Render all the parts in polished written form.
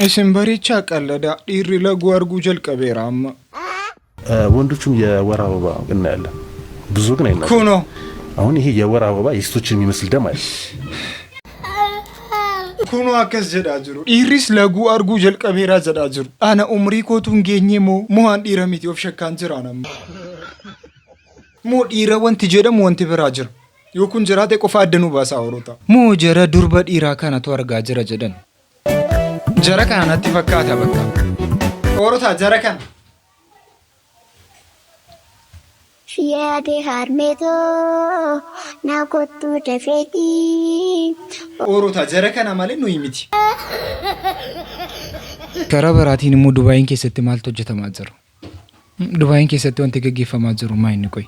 Isin bareechaa qalladaa dhiirri laguu arguu jalqabeera amma. ወንዶቹም የወር አበባ እናያለን። ብዙ ግን አይናገርም። Kunoo. አሁን ይሄ የወር አበባ የሴቶችን የሚመስል ደም አለ። Kunoo akkas jedhaa jiru. Dhiirris laguu arguu jalqabeera jedhaa jiru. Ana umrii kootu hin geenye moo mo'aan dhiira miti of shakkaan jira amma. Moo dhiira wanti jedhamu wanti biraa jira. Yoo kun jiraate qofa adda nu baasa horota. Moo jara durba dhiiraa kanatu argaa jira jedhan. Jara kana natti fakkaata bakka. Horotaa jara kana. Yaade harmeetoo na kottuu dafeetii. Horotaa jara kana malee nuyi miti. Karaa biraatiin immoo Dubaayin keessatti maaltu hojjetamaa jira? Dubaayin keessatti wanti gaggeeffamaa jiru maa inni qoy?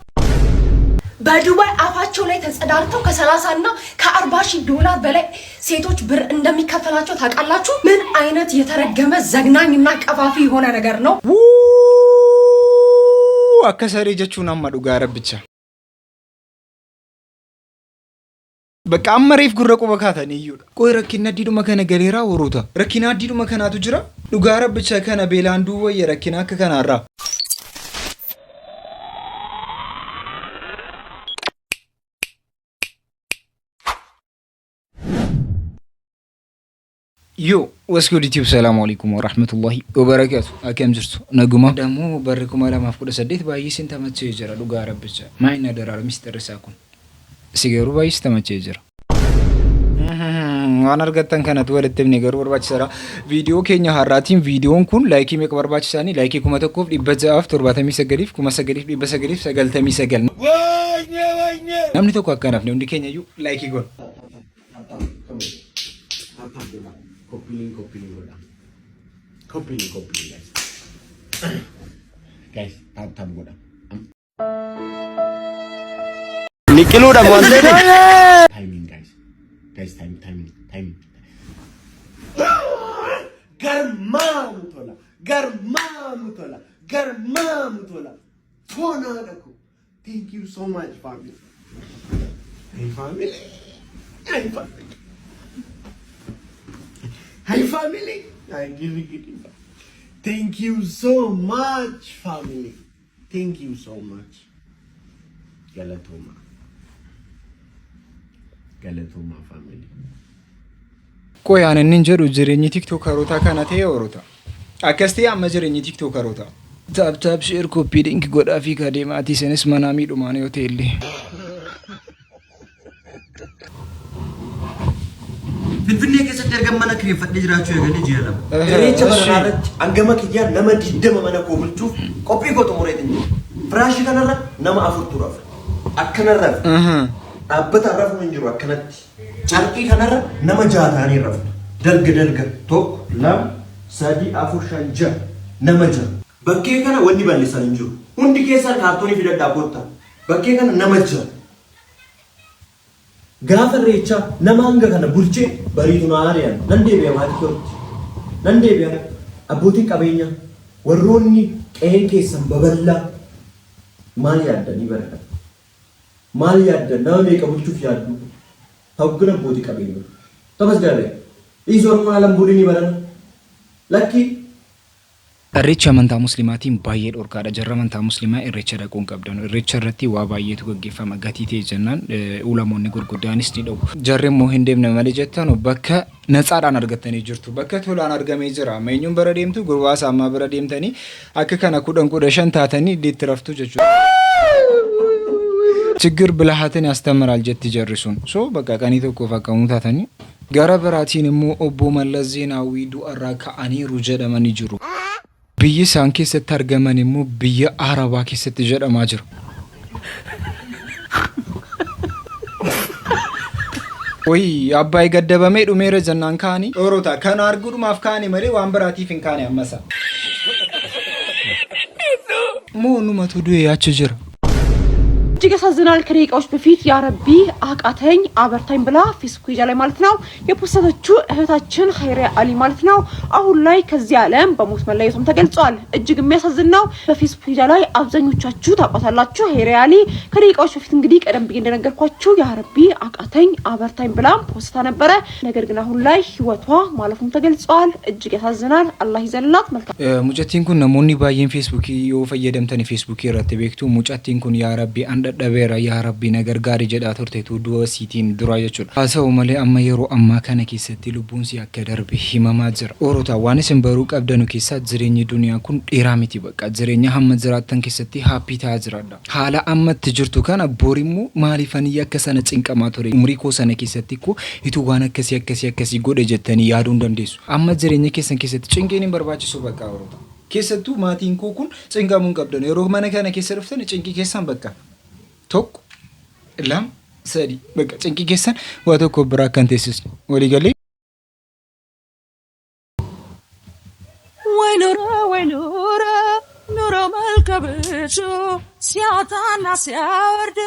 በዱባይ አፋቸው ላይ ተጸዳድተው ከ30 እና ከ40 ሺህ ዶላር በላይ ሴቶች ብር እንደሚከፈላቸው ታውቃላችሁ? ምን አይነት የተረገመ ዘግናኝ እና ቀፋፊ የሆነ ነገር ነው። Wuu! Akka saree jechuun amma dhugaa rabbicha. Bakka amma reef gurra quba kaatanii iyyuudha. Qoy rakkinni addiidhuma kana galeeraa horoota. Rakkina addiidhuma kanaatu jira. Dhugaa rabbicha kana beelaan duwwayya rakkina akka kanaarraa. Yo, what's good YouTube? Salaamu alaikum warahmatullahi wabarakatuh. Akkam jirtu? Naguma. Dammoo barri 2018 baay'ee sin tamachee jira dhugaa rabbicha. Maa inni adaraara mister isaa kun? Si garuu baay'ee si tamachee jira. Waan argattan kanatu walitti himne garuu barbaachisaadha. Viidiyoo keenya har'aatiin viidiyoon kun laayikii meeqa barbaachisaanii? Laayikii 1679f 9999. Namni tokko akka hin hafne hundi keenya iyyuu laayikii goona. Copy link, copy link godha. Copy link, copy link, guys. Guys, tap tap godha. Niqiluudha wanti. Timing, guys. Guys, time, timing, timing. Garmaamu tola. Garmaamu tola. Garmaamu tola. Tonaadha ko. Thank you so much, family. Hey, family. Hey, family. Hey, family. Ay, gini, gini. Thank you so much, family. Thank you so much. Galatoma. Galatoma, family. Qoy ani inni jedhu jireenyi tiktookarootaa kana ta'e horota. Akkas ta'e amma jireenyi tiktookarootaa. Tap tap share copy link godhaa fi kadeemaatii isinis manaa miidhumaan yoo ta'e illee. Finfinnee keessatti erga mana kireeffadhee jiraachuu eegalee ji'a 2. Irreecha baranaa irratti hangama kiyyaan nama 20 mana koo bulchuuf qophii koo xumureetiin jira. Firaashii kanarra nama afurtu rafa. Akkanarra rafa. Dhaabbataan rafuun hin jiru akkanatti. Carqii kanarra nama jaha ta'anii rafu. Dalga dalga 1, 2, 3, 4, 5, 6 nama jaha. Bakkee kana wanni bal'isan hin jiru. Hundi keessan kaartoonii fidadhaa kottaa. Bakkee kana nama jaha. Gaafa irreechaa nama hanga kana bulchee bariitu na ari'an. Nan deebi'a maatii kootti. Nan deebi'a. Abbootiin qabeenyaa warroonni qe'een keessan babal'aa maal yaaddanii bara kana? Maal yaaddan? Nama meeqa bulchuuf yaaddu? Hoggan abbootii qabeenyaa. Taphas gaabee. Dhiisoo Oromoon alan bulinii barana. Lakkii. Irreechi amantaa muslimaatiin baay'ee dhorkaadha. Jarri amantaa muslimaa irreecha dhaquu hin qabdanu. Irreecha irratti waa baay'eetu gaggeeffama. Gatii ta'e jennaan ulamoonni gurguddaanis ni dhowwu. Jarri immoo hin deemne malee jettanu bakka natsaadhaan argattanii jirtu. Bakka tolaan argamee jira. Amma eenyuun bira deemtu? Gurbaa saammaa bira deemtanii akka kana 10 15 taatanii itti raftu jechuudha. ችግር ብልሃትን ያስተምራል jetti jarri sun. So bakka qanii tokkoof akkamuu taatanii. Gara biraatiin immoo obbo Mallas Zeenaawwii du'arraa ka'aniiru jedhamanii jiru. Biyyi isaan keessatti argaman immoo biyya Arabaa keessatti jedhamaa jira. Wayi Abbaay gaddabamee dhumeera jennaan kaanii. Dhoorota kana arguudhumaaf kaanii malee waan biraatiif hin kaane ammasa. Moo numatu du'e achi jira. እጅግ ያሳዝናል። ከደቂቃዎች በፊት ያረቢ አቃተኝ አበርታኝ ብላ ፌስቡክ ፔጇ ላይ ማለት ነው የፖስተችው እህታችን ኸይሪያ አሊ ማለት ነው አሁን ላይ ከዚህ ዓለም በሞት መለየቷም ተገልጿል። እጅግ የሚያሳዝን ነው። በፌስቡክ ፔጇ ላይ አብዛኞቻችሁ ታውቋታላችሁ። ኸይሪያ አሊ ከደቂቃዎች በፊት እንግዲህ ቀደም ብዬ እንደነገርኳችሁ ያረቢ አቃተኝ አበርታኝ ብላ ፖስታ ነበረ። ነገር ግን አሁን ላይ ህይወቷ ማለፉም ተገልጿል። እጅግ ያሳዝናል። አላህ ይዘንላት። መልካም Mucattiin kun namoonni baay'een Feesbuukii yoo fayyadamtan Feesbuukii irratti beektu, mucattiin kun "Yaa Rabbi, an dadhabeera, yaa Rabbi na gargaari" jedhaa turteetu du'a siitiin dura jechuudha. Haa ta'u malee amma yeroo ammaa kana keessatti lubbuun sii akka darbe himamaa jira. Oorotaa waan isin baruu qabdanu keessaa jireenyi duniyaa kun dheeraa miti, bakka jireenya hamma jiraattan keessatti happy ta'aa jiraadha. Haala ammatti jirtu kana borimmoo maaliifanii akka sana cinqamaa ture, umrii koo sana keessatti koo ituu waan akkasii akkasii akkasii godhe jettanii yaaduu hin dandeessu. Amma jireenya keessan keessatti cinqiin hin barbaachisu bakka oorota. Keessattuu maatiin koo kun cinqamuu hin qabdan. Yeroo mana kana keessa dhuftan cinqii keessan bakka tokko, lama, sadi, bakka cinqii keessan waa tokko biraa akka hin teessisne waliigalee. ወይ ኑሮ ወይ ኑሮ፣ ኑሮ መልከ ብዙ፣ ሲያወጣና ሲያወርድ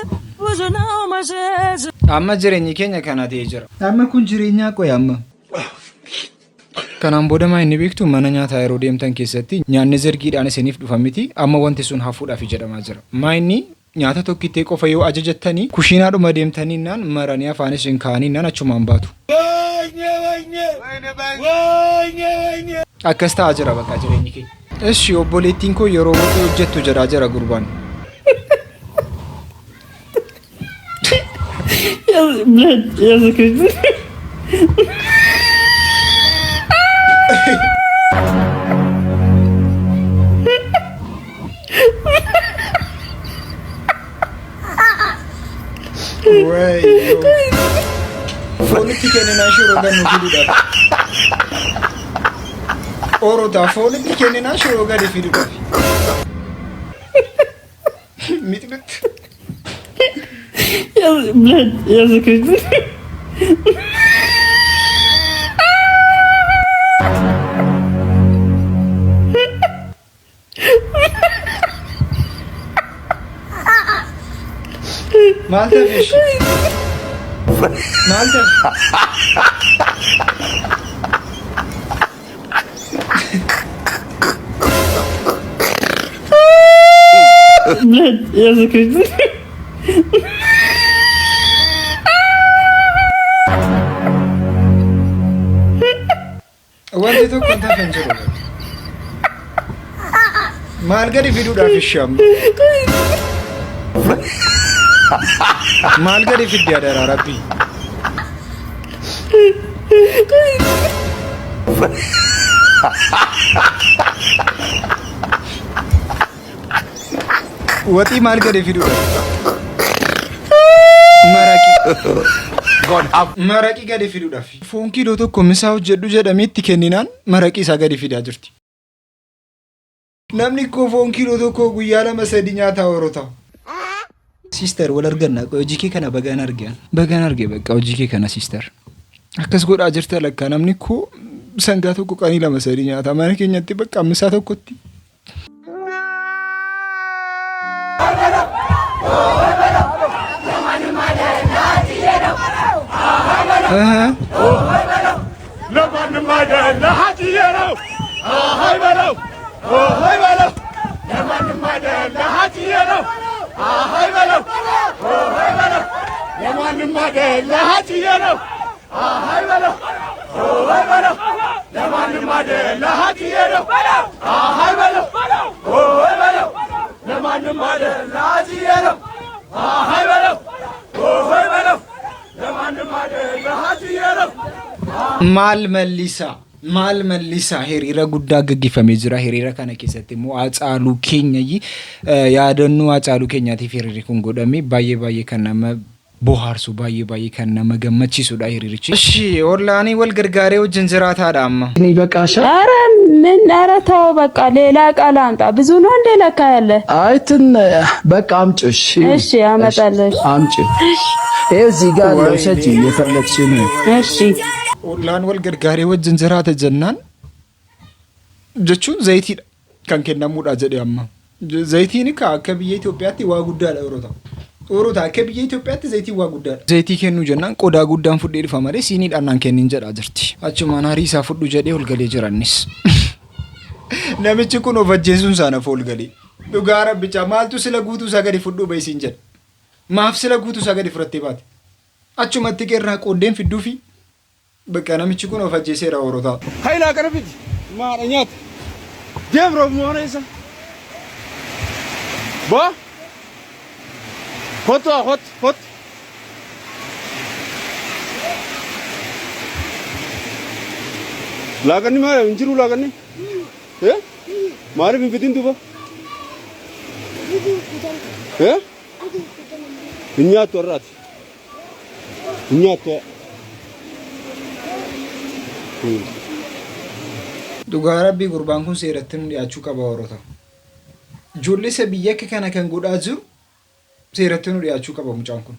ብዙ ነው መዘዙ። Amma jireenyi keenya kana ta'ee jira. Amma kun jireenyaa qoy amma. Kanaan booda maa inni beektu, mana nyaataa yeroo deemtan keessatti nyaanni zirgiidhaan isiniif dhufa miti, amma wanti sun hafuudhaaf jedhamaa jira. Maa inni nyaata tokkittee qofa yoo ajajattanii kushiinaadhuma deemtanii naan maranii afaan isin kaa'anii naan achumaan baatu. Akkas ta'aa jira bakka jireenyi keenya. Ishi obboleettiin koo yeroo waxii hojjettu jedhaa jira gurbaan. Блядь, я закричу. Wayyoo. Foonitti kenninaa shiroo gannu fiduudhaaf. Oorotaa foonitti kenninaa shiroo gadi fiduudhaaf. Mixmixi. Я, блядь, я закричу. Maal ta'e ishee? Maal ta'e? Блядь, я закричу. Wanti tokko hin tafe hin jiru. Maal gadi fiduudhaaf ishee amma? Maal gadi fiddi adaraa rabbii? Waxii maal gadi fiduudhaaf? Maraqii. Maraqii gadi fiduudhaaf. Foon kiiloo tokko misaa hojjedhu jedhamee itti kenninaan maraqii isaa gadi fidaa jirti. Namni koo foon kiiloo tokko guyyaa lama sadi nyaataa horota. Sister, wal arganna, hojii kee kana bagaan arge. Bagaan arge bakka hojii kee kana, sister. Akkas godhaa jirta lakkaa, namni koo sangaa tokko qanii lama sadi nyaata mana keenyatti bakka misaa tokkotti. ለማንም አይደለ ሀጅዬ ነው። አሃይ በለው፣ ኦሆይ በለው። ለማንም አይደለ ሀጅዬ ነው። አሃይ በለው፣ ኦሆይ በለው። ለማንም አይደለ ሀጅዬ ነው። አሃይ በለው፣ ኦሆይ በለው። ለማንም አይደለ ሀጅዬ ነው። አሃይ በለው፣ ኦሆይ በለው። ለማንም አይደለ ሀጅዬ ነው። አሃይ በለው፣ ኦሆይ በለው። ለማንም አይደለ ሀጅዬ ነው። Maal mallisaa, maal mallisaa, hiriira guddaa gaggeeffamee jira. Hiriira kana keessatti immoo Hacaaluu keenya yaadannoo Hacaaluu keenyaatiif hiriirri kun godhame baay'ee baay'ee kan nama bohaarsu, baay'ee baay'ee kan nama gammachiisudha hiriirichi. Ishi ollaanii wal gargaaree wajjin jiraataadha amma. ይበቃሻል። ኧረ ምን፣ ኧረ ተው በቃ ሌላ እቃ ላምጣ። ብዙ ነው እንዴ ለካ ያለ? አይ ትን በቃ አምጪው። እሺ። እሺ አመጣለሁ። አምጪው። ይኸው እዚህ ጋር አለ፣ ውሰጂ የፈለግሽውን። እሺ። Ollaan wal gargaaree wajjin jiraata jennaan jechuun zayitiidha kan kennamuudha jedhe amma. Zayitiin akka biyya Itoophiyaatti waa guddaadha yeroo ta'u. Oorota akka biyya Itoophiyaatti zayitiin waa guddaadha. Zayitii kennuu jennaan qodaa guddaan fudhee dhufa malee siiniidhaan naan kennin jedhaa jirti. Achumaan harii isaa fudhu jedhee ol galee jirannis. Namichi kun of ajjeesuun isaa naaf ol galee. Dhugaa rabbichaa maaltu sila guutuu isaa gadi fudhuu bahe siin jedha. Maaf sila guutuu isaa gadi fudhattee baate? Achumatti qeerraa qooddeen fidduufi Bakka namichi kun of ajjeeseera hoorotaa. Kailaa kana fidi. Maadha nyaata. Deem roobni mana isa. Boo. Kottu haa kottu kottu. Laaqanni maal hin jiru laaqanni? Eh? Maaliif hin fidin duuba? Eh? Hin nyaattu har'aati. Hin nyaattu. Dhugaa rabbii gurbaan kun seeratti nu dhiyaachuu qaba horota. Ijoollee isa biyya akka kana kan godhaa jiru seeratti nu dhiyaachuu qaba mucaan kun.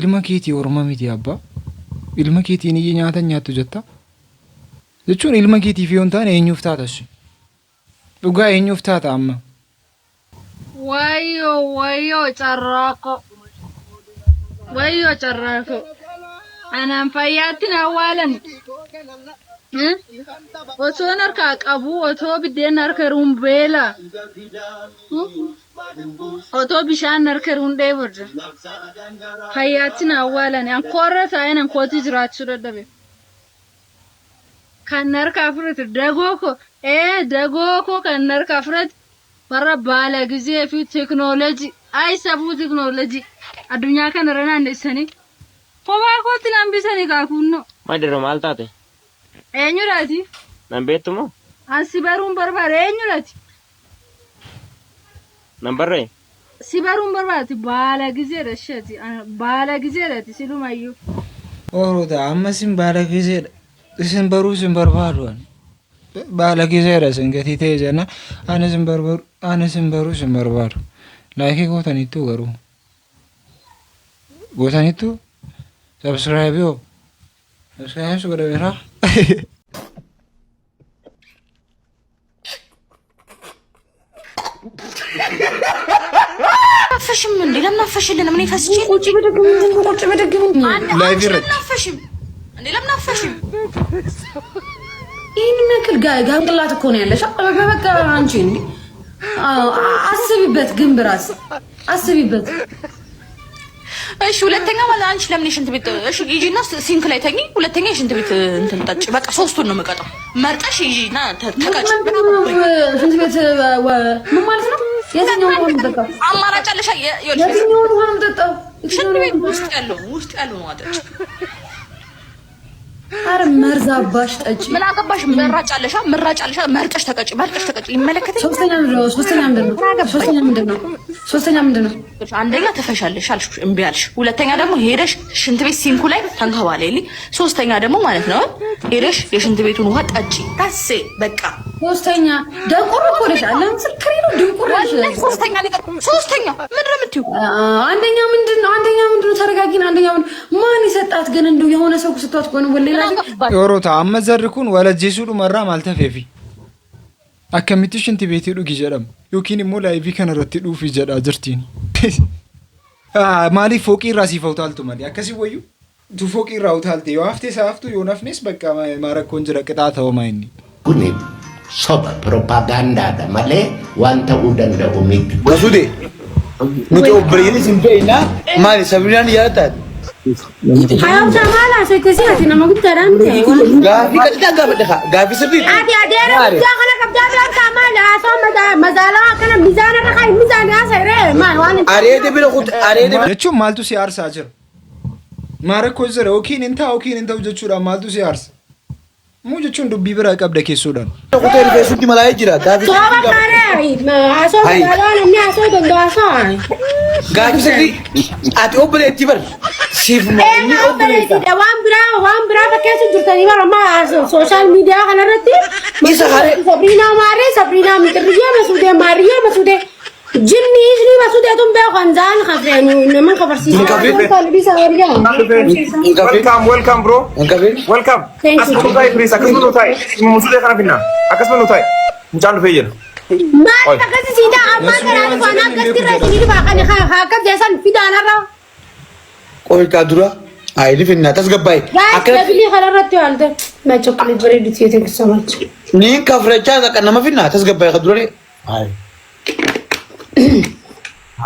Ilma keetii orma miti abbaa. Ilma keetiin iyyi nyaata nyaattu jetta. Jechuun ilma keetiif yoo hin taane eenyuuf taata ishee? Dhugaa eenyuuf taata amma? Wayyoo wayyoo carraa koo. Wayyoo carraa koo. Anaan fayyaatti na awwaalan. Eh? Osoon harkaa qabu otoo biddeen harka jiruun beela. Hmm? Otoo bishaan harka jiruun dheebodha. Fayyaatti na awwaalan. An koorra taa'een an kootii jiraachuu dadhabe. Kan narkaa fudhate dagoo koo ee dagoo koo kan narkaa fudhate warra baala gizee fi teknoolojii ay safuu teknoolojii addunyaa kana irra naannessanii kophaa kootti na hambisanii kaakuunnoo. Madirro maal taate? Eenyudha ati? Nan beektu moo? An si baruun barbaada eenyudha ati? Nan barree? Si baruun barbaada baala gizeedha isheeti baala gizeedha ati silumayyuu. Oorota amma isin baala gizeedha. Isin baruu isin barbaadu ani. Baala gizeedha isin gatii ta'e jenna. Ani isin barbaadu ani isin baruu isin barbaadu. Laayikii gootaniittuu garuu. Gootaniittuu sabsiraayibii hoo. Sabsiraayibis godhameera. አፈሽም እንዴ? ለምን አፈሽልንም? እኔ ፈስቼ ቁጭ ብድግ ምንድን ነው? ቁጭ ብድግ ምንድን ነው? ላይቭ አንቺ irratti. ለምን አፈሽም እንዴ? ለምን አፈሽም? ይህን የሚያክል ጋንቅላት እኮ ነው ያለሽ። በቃ አንቺ እንዴ አስቢበት፣ ግን ብራስ አስቢበት። እሺ ሁለተኛ ማለት አንቺ ለምን የሽንት ቤት እሺ ሂጂና ሲንክ ላይ ተኚ። ሁለተኛ የሽንት ቤት እንትን ጠጪ። በቃ ሶስቱን ነው የምቀጣው። መርጠሽ ሂጂና ተቀጭ። ሽንት ቤት ምን ማለት ነው? የትኛውን ውሃ ነው የምጠጣው? አማራጭ አለሽ። ይኸውልሽ የትኛውን ውሃ ነው የምጠጣው? ሽንት ቤት ውስጥ ያለው ውስጥ ያለው ነው አጠጪ። አረ መርዝ አባሽ ጠጪ። ምን አገባሽ? መራጭ አለሻ፣ ምራጭ አለሻ። መርጠሽ ተቀጭ፣ መርጠሽ ተቀጭ። ይመለከተኝ። ሶስተኛ ምንድን ነው? ሶስተኛ ምንድን ነው? ሶስተኛ ምንድን ነው? ሶስተኛ ምንድን ነው? አንደኛ ትፈሻለሽ አልሽ፣ እምቢ አልሽ። ሁለተኛ ደግሞ ሄደሽ ሽንት ቤት sink ኡ ላይ ተንከባለይልኝ። ሶስተኛ ደግሞ ማለት ነው ሄደሽ የሽንት ቤቱን ውሃ ጠጪ። ታሴ በቃ ሶስተኛ ደንቆሮ እኮ ነሽ። አለ ምስክሬ ነው። ድንቁር ነሽ። ሶስተኛ ነገር ሶስተኛ ምንድን ነው የምትይው? አንደኛ ምንድን ነው? አንደኛ ምንድን ነው? ተረጋጊን። አንደኛ ምንድን ማን የሰጣት ግን እንደው የሆነ ሰው ስቷት እኮ ነው ወሌላ Oorota amma jarri kun wal ajjeesuu dhumarraa maal tafeefi? Akkamitti shinti beetii dhugi jedhama yookiin immoo laayivii kana irratti dhuufi jedhaa jirtiin. Maaliif fooqii irraa siif utaaltu malee akkasii wayyuu tu fooqii irraa utaalte yoo hafte isaa haftu yoo nafnes bakka marakkoon jira qixaa ta'u maa inni. Kuni soba propagaandaadha malee waan ta'uu danda'u miti. Masude nuti obboleeyyiin isin beekna maali sabinaan yaadattaati. Hayyoomsa maal haasofte ati nama guddaadhaan ta'e. Gaaffii qaxxaa gaafadhe kaa gaaffii sirriitti. Ati adeera guddaa kana qabdaa beektaa maal haasoo mazaalaa akkana mizaana irra kaa'i mizaana haasa'e maal waan hin Areeda bira kutu areeda bira. Jechuun maaltu si aarsaa jira? Maarakkoo jira yookiin hin taa'u yookiin hin ta'u jechuudhaan maaltu si aarsa? Muu jechuun dubbii biraa qabda keessoodhaan. Kutee rifeensutti malaayee jira gaaffii Sooba sirriitti gaafadhe. kaaree haasoo mazaalaa namni haasoo danda'u haasoo. Gaaffii sirrii ati obboleettii bar siif inni Eegaa obboleessa. obboleettidha waan biraa waan biraa fakkeessu jirtanii bara ammaa sooshaal miidiyaa kanarratti. Isa haree. Sabriinaa maarree Sabriinaa mixirriyyee masuudee maarriyyee masuudee jinni isni masuudee tun beeku kan zaan kafee nama kafarsiisaa. Welcome, welcome bro. Welcome. Thank you. Asuma nu taa'e please, akkasuma nu taa'e. Musuulee kana finna. Akkasuma nu taa'e. Mucaan dhufee jira. Maal akkasi sii ta'a ammaan Yasuu kanaa waan dhufu anaa jedhan hin beeku gastirra jara. isinii dhufa kan akkas jeessan fidaan har'a. Qoy kaa dura ayi ni finna tasgabbaa'e. Guys, Akkanatti dabilii kanarratti waan ta'e. My chocolate bareedu tiyee thank you so much. niin kafrachaa takka nama finna tasgabbaa'e ka dura ayi.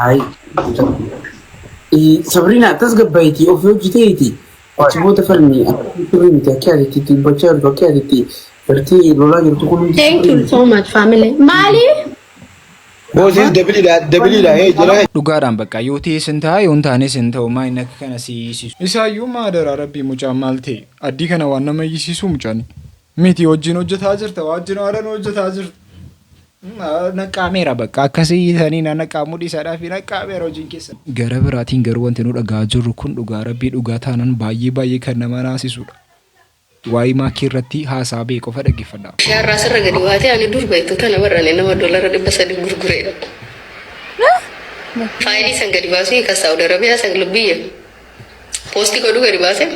Ayi. Sabriina tasgabbaa'iti ofii hojjeteeti. Achi booda falmi akka sirrii miti akka ati itti dubbachaa jirtu akka ati itti gartee lolaa jirtu kun hundi Thank sirrii you miti. so much family. Maali? Boosiis dabiliidha dabiliidha ee jira. Dhugaadhaan bakka yoo ta'e sin ta'a yoo hin taanes hin ta'u maa inni akka kana si hiisisu. Isaayyuu maa adaraa rabbii mucaan maal ta'e addii kana waan nama iyyisiisuu mucaan miti wajjin hojjetaa jirta wajjin waadan hojjetaa jirta. Naqqaameera bakka akkasii hiisanii na naqqaamuu dhiisaadhaa fi naqqaameera hojiin keessa. Gara biraatiin garuu wanti nu dhaga'aa jirru kun dhugaa rabbii dhugaa taanan baay'ee baay'ee kan nama naasisudha. Waa'ee maakii irratti haasaa bee qofa dhaggeeffadhaa. Shaarraa sirra gadi baatee ani dur beektu tana barrane nama dolara 300 gurgureedha. Faayilii san gadi baasuu kan Saudi Arabiyaa san lubbiyya. Poostii godhuu gadi baasee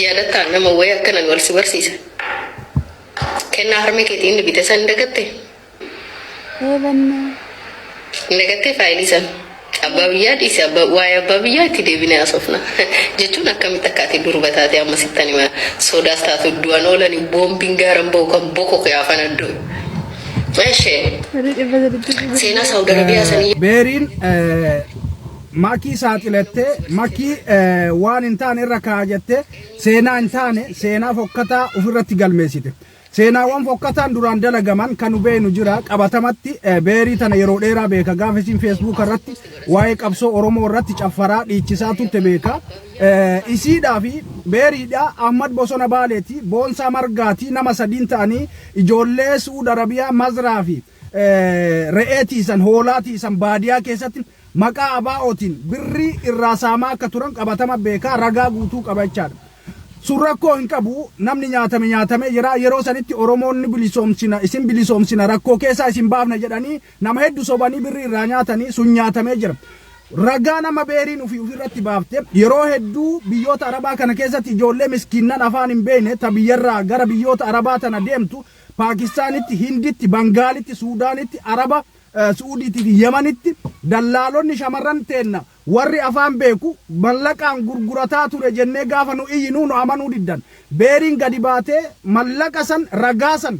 yaadattaan nama wayii akkanan wal si barsiisa. Kennaa harmee keetii inni bite san hin dagattee? Hin dagattee faayilii san? Abbaa biyyaa dhiisi abbaa waa'ee abbaa biyyaa itti deebinee haasofna. Jechuun akkamitti akka ati durba taate amma sittan hima. Sodaas taatu du'an oolani boombiin gaaran ba'u kan bokoke afan addoo. Eshee seenaa Saawud Arabiyaa sanii Beeriin makii saaxilattee makii waan hin taane irra kaa'a jettee seenaa hin taane seenaa fokkataa ofirratti galmeessite. Seenaawwan fokkataan duraan dalagaman kan nu beeknu jira qabatamatti beerii tana yeroo dheeraa beeka gaafa isin feesbuuka irratti waa'ee qabsoo Oromoo irratti caffaraa dhiichisaa turte beeka. Isiidhaa fi beeriidha Ahmad Bosona Baaleeti Boonsaa Margaati nama sadiin ta'anii ijoollee Su'uud Arabiyaa Mazraa fi re'ee tiisan hoolaa tiisan baadiyaa keessatti maqaa ABOtiin birrii irraa saamaa akka turan qabatama beekaa ragaa guutuu qaba jechaadha. Sun rakkoo hin qabu namni nyaatame nyaatamee jira yeroo sanitti Oromoonni bilisoomsina isin bilisoomsina rakkoo keessaa isin baafna jedhanii nama heddu sobanii birrii irraa nyaatanii sun nyaatamee jira. Ragaa nama beeriin ufii ufirratti baafte yeroo hedduu biyyoota Arabaa kana keessatti ijoollee miskiinnan afaan hin beekne ta biyyarraa gara biyyoota Arabaa tana deemtu Paakistaanitti, Hinditti, Bangaalitti, Suudaanitti, Araba, Su'uudiitii fi Yamanitti dallaalonni shamarran teenna warri afaan beeku mallaqaan gurgurataa ture jennee gaafa nu iyyinuu nu amanuu diddan. Beeriin gadi baatee mallaqa san ragaa san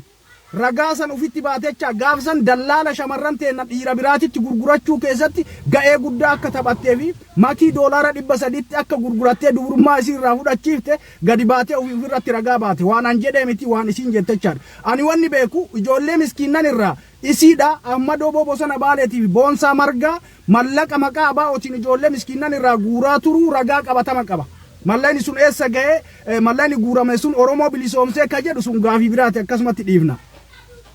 ragaa san ufitti baatechaa gaaf san dallaala shamarran teenna dhiira biraatitti gurgurachuu keessatti ga'ee guddaa akka taphattee fi makii doolaara 300tti akka gurgurattee dubrummaa isii irraa fudhachiifte gadi baatee ofii ofirratti ragaa baate. Waan an jedhee miti waan isiin jette jechaadha. Ani wanni beeku ijoollee miskiinnan irraa isiidha Ahmad Oboo Bosona Baaleetii fi Boonsaa Margaa mallaqa maqaa ABOtiin ijoollee miskiinnan irraa guuraa turuu ragaa qabatama qaba. Mallaqni sun eessa ga'e mallaqni guurame sun Oromoo bilisoomsee ka jedhu sun gaafii biraati akkasumatti dhiifna.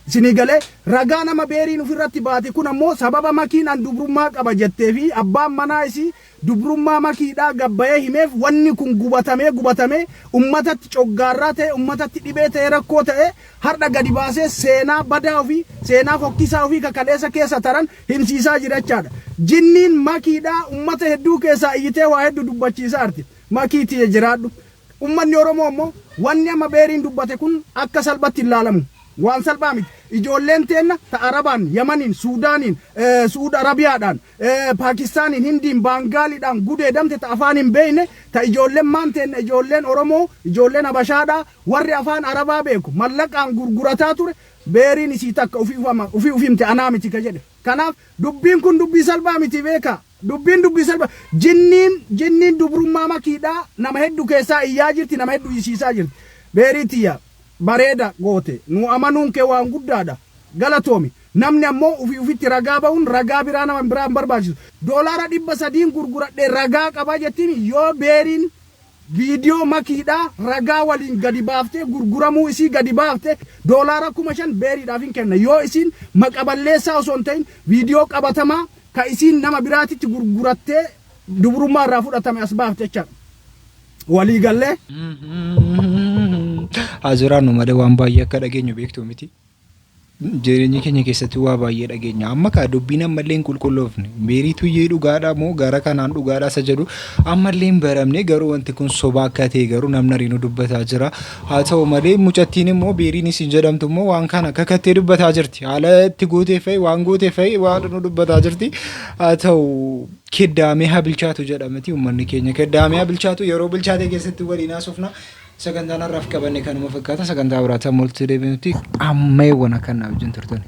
Isinii galee ragaa nama beeriin ofirratti baate kun ammoo sababa makiin an dubrummaa qaba jettee fi abbaan manaa isii Dubrummaa Makiidhaa gad bayee himeef wanni kun gubatamee gubatamee ummatatti coggaarraa ta'e ummatatti dhibee ta'ee rakkoo ta'ee hardha gadi baasee seenaa badaa ofii seenaa fokkisaa ofii ka kaleessa keessa taran himsiisaa jira jechaadha. Jinniin Makiidhaa ummata hedduu keessaa iyyitee waa heddu dubbachiisaarti. Makii tiyya jiraadhu. Ummanni Oromoo ammoo wanni amma Beeriin dubbate kun akka salphatti hin laalamu. Waan salphaa miti. Ijoolleen teenna ta Arabaan, Yamaniin, Suudaaniin, Su'uud Arabiyaadhaan, Paakistaaniin, Hindiin, Baangaaliidhaan gudeedamte ta afaan hin beekne, ta ijoollemmaan teenna ijoolleen Oromoo, ijoolleen Habashaadhaa, warri afaan Arabaa beeku mallaqaan gurgurataa ture, Beeriin isii takka ufii uf himte anaa miti ka jedhe. Kanaaf dubbiin kun dubbii salphaa miti beekaa. Dubbiin dubbii salphaa. Jinniin jinniin dubrummaa makiidhaa nama heddu keessaa iyyaa jirti nama heddu iyyisiisaa jirti. Beerii tiyya bareeda goote nuu amanuun kee waan guddaadha. Galatoomi. Namni ammoo ufii ufitti ragaa bahuun ragaa biraa nama biraa hin barbaachisu. Doolaara 300n gurguradhe ragaa qaba jettiin yoo beeriin Viidiyoo makiidhaa ragaa waliin gadi baaftee gurguramuu isii gadi baafte doolaara 5000 beeriidhaaf hin kenna. Yoo isiin maqa balleessaa osoo hin ta'in viidiyoo qabatamaa ka isiin nama biraatitti gurgurattee dubrummaa irraa fudhatame as baafte jechaadha. Walii gallee? Haa jiraannu malee waan baay'ee akka dhageenyu beektu miti. Jireenya keenya keessatti waa baay'ee dhageenya. Amma kaa dubbiin ammallee hin qulqulloofne. Meerii Tuyyee dhugaadha moo gara kanaan dhugaadha isa jedhu ammallee hin baramne, garuu wanti kun soba akka ta'e garuu namni ariinuu dubbataa jira. Haa ta'u malee mucattiin immoo Beeriin isin jedhamtu immoo waan kana kakattee dubbataa jirti. Haala itti guutee fa'i waan guutee fa'i waan nu dubbataa jirti. Haa ta'u, kiddaamee haa bilchaatu jedhamati uummanni keenya. Kiddaamee haa bilchaatu, yeroo bilchaate keessatti waliin haasofna. Sagantaan har'aaf qabanne kanuma fakkaata. Sagantaa biraatti amma walitti deebinutti amma eewwan akka naa wajjin turtan.